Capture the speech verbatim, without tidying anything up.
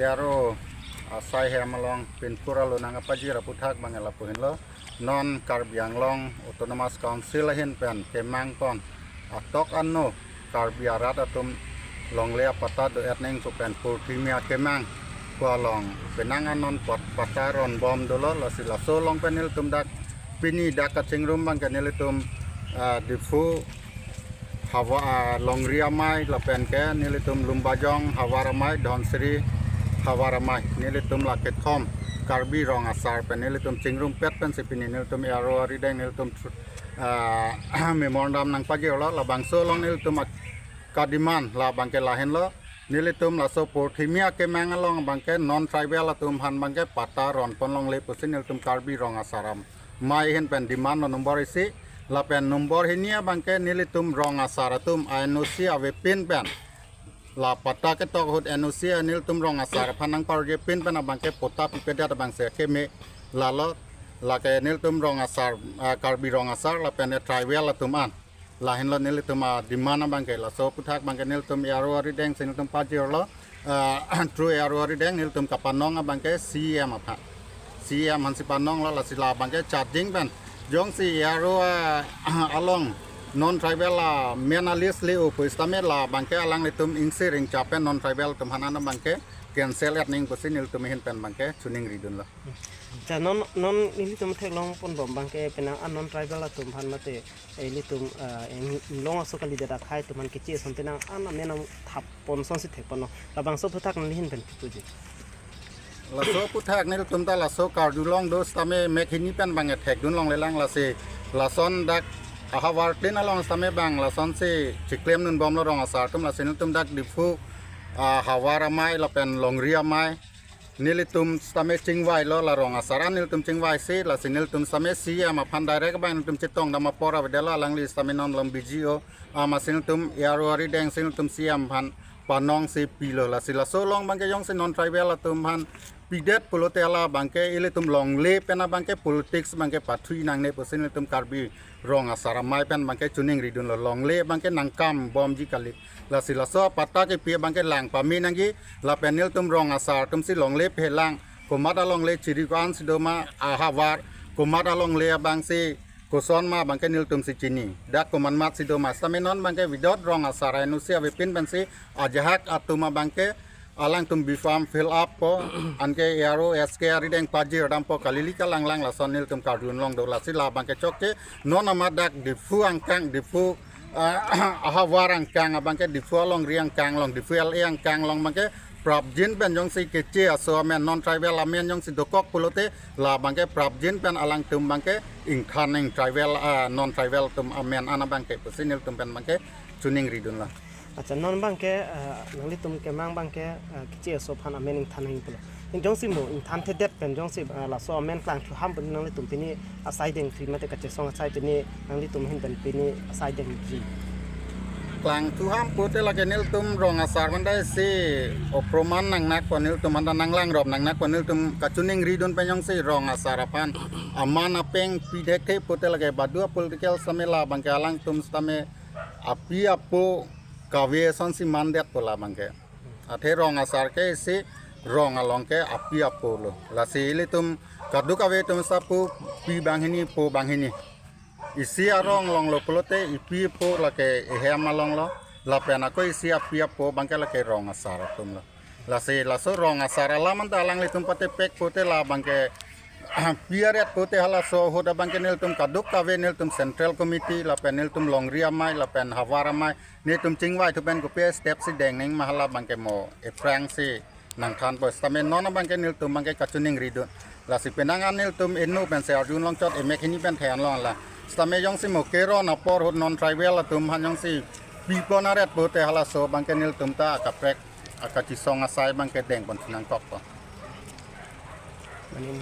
Aro asai hem along pinpur alo nangkapajir aputhak abang lapu henlo. Non Karbi Anglong Autonomous Council ahin pen kemang pon atok ano Karbi arat atum longle apatta do-et nangji pu pen purthimi akemang pu along penang anon pot patta ronbom dolo. Lasi laso along pen nelitum dak pini dak kachingrum abangke nelitum, ah, Diphu Hawa, ah, Longri Amei lapen ke nelitum Lumbajong Hawar Amei, Dhansiri Hawar Amei, nelitum la kethom Karbi Rong Asar pen nelitum chingrumpet pensi pini nelitum aro arideng nelitum tru-, ah, memorandum nangpajirlo. Labangso along nelitum ak-, kademand la abangke lahenlo. Nelitum laso purthimi akemang along abangke non tribal atum aphan abangke patta ronpon longle pusi nelitum Karbi Rong Asar Amei ahin pen demand lo nombor isi. Lapen nombor hini abangke nelitum Rong Asar atum N O C avepin pen la patta ketok ahut N O C nelitum Rong Asar aphan nangparjepin pen abangke patta pipedet abangsi akeme lalo. Lake nelitum Rong Asar, ah, Karbi Rong Asar lapen tribal atum an lahenlo nelitum ademand abangke. Laso aputhak abangke nelitum aro arideng si nelitum pajirlo, ah, through aro arideng nelitum kapanong abangke C E M aphan. C E M aphansi panonglo, lasi la abangke charging pen jongsi aro, ah, along non tribal amen a-list le-o pusitame la abangke alanglitum ingsir ingcha pen non tribal atum aphan an abangke cancel-et nangji pusi nelitum ahin pen abangke choningridunlo. Accha, non, non nelitum theklongponbom abangke penang anon tribal atum aphan mate, eh, ilitum, ah, inglong aso kalidet akhei atum aphan keche ason penang an amen nangthap pon asonsi thekponlo. Labangso aputhak neli ahin pen pipuji. Laso aputhak nelitum ta laso karjulong do sitame mek hini pen abang thekdun longlelang. Lasi lason dak ahavar tin along sitame abang lasonsi chiklemdunbomlo Rong Asar atum. Lasi nelitum dak Diphu, ah, Hawar Amei lapen Longri Amei nelitum sitame chingvailo, la Rong Asar an nelitum chingvaisi, lasi nelitum sitame C E M aphan direct abang nelitum chetongdam apor avedetlo, alangli sitame non along B G O, amatsi nelitum aro arideng si nelitum C E M aphan panongsi pilo. Lasi laso along abangke jongsi non tribal atum aphan pidet pulote la abangke ilitum longle pen abangke politics abangke pathu nangne pusi nelitum Karbi Rong Asar Amei pen abangke choningridunlo. Longle abangke nangkambomji kali. Lasi laso apatta kepi abangke lang pame nangji, lapen nelitum Rong Asar atumsi longle phelang, komat alongle chiri ko-ansi doma, ahavar, komat alongle abangsi koson ma abangke nelitumsi chini. Dak komat matsi doma, sitame non abangke without Rong Asar N O C avepin pensi ajahak atum abangke alangtum B form fill up po, anke aro S K arideng pajirdampo, kalili kalanglang lason nelitum karjulong do. Lasi la abangke chokche, non amat dak Diphu angkang, Diphu, ah, ahavar angkang abangke, Diphu alongri angkang along, Diphu L A angkang along abangke prapjin pen jongsi keche aso amen, non tribal amen jongsi dokok pulote la abangke prapjin pen alangtum abangke ingthan nangji tribal, ah, non tribal atum amen an abangke pusi nelitum pen abangke choningridunlo. Accha, non abangke, ah, nanglitum kemang abangke, ah, keche aso aphan amen ingthan nangji pulo. Jongsi mo ingthanthedet pen jongsi, ah, laso amen klangthu ham pu nanglitum pini asai dengphi mate kachesong asai pini nanglitum ahin pen pini asai dengphi? Klangthu ham pute lake nelitum Rong Asar aphan ta isi oproman nangnakpo, nelitum aphan ta nanglangrop nangnakpo, nelitum kachoningridun pen jongsi Rong Asar aphan aman apeng pithekthe pute lake badu a-political sitame la abangke alangtum sitame api apo kave asonsi mandetpo la abangke. Athe Rong Asar ke isi rong along ke api apo lo. Lasi ilitum kadokave atum sapu pi banghini po banghini. Isi arong along lo pulote ipi po lake ehem along lo. Lapen ako isi api apo abangke lake Rong Asar atum lo. Lasi laso Rong Asar alam anta alanglitum patepek pute la abangke pi aret pute halaso ahut abangke nelitum kadokave nelitum Central Committee lapen nelitum Longri Amei lapen Havar Amei nelitum chingvaithu pen kopi step si deng nangji ma hala abangke mo aphrangsi nangthanpo sitame non abangke nelitum abangke kachoningridun. Lasi penang an nelitum eno pensi arjun longchot, emek hini pen theklong la. Sitame jongsi mo keron apor ahut non tribal atum aphan jongsi pipon aret pute halaso abangke nelitum ta akaprek akachesong asai abangke dengpon nangkokpo. Mane